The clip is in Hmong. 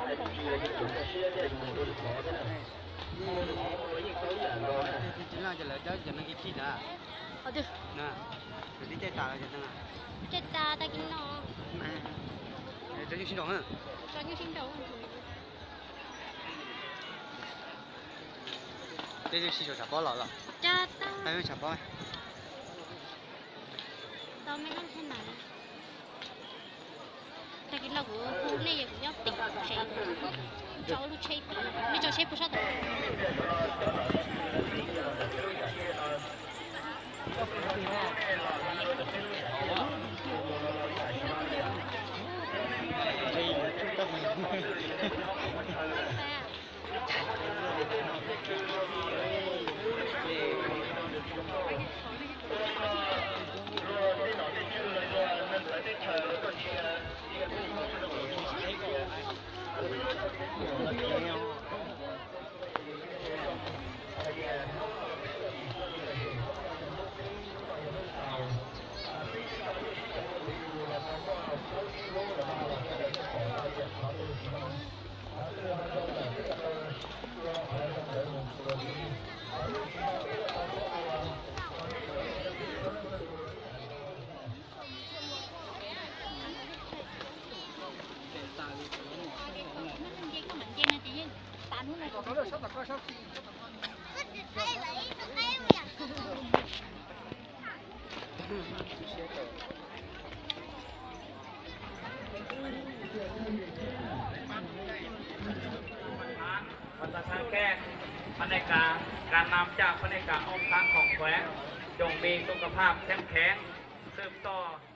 Lawv cov neeg khi khi ntawd, lawv twb caij tas lawv cov neeg. Caij tas tag kis no. Tso nyuj sib nraus. Tso nyuj sib nraus. Tej twg sib sau tshav pob los los? Tshav pob. Tau me no thiab mas. Tag kis no kuv hu nej, yog kuv nyob tim tsev, tso lub tsheb, nej tso tsheb pug sab tod. Mas tas sang kej, pha nej kav, kav nam caj pha nej kav, oj kav khom khuev, cov me tus kav phaj kheev kheev, xwb toj.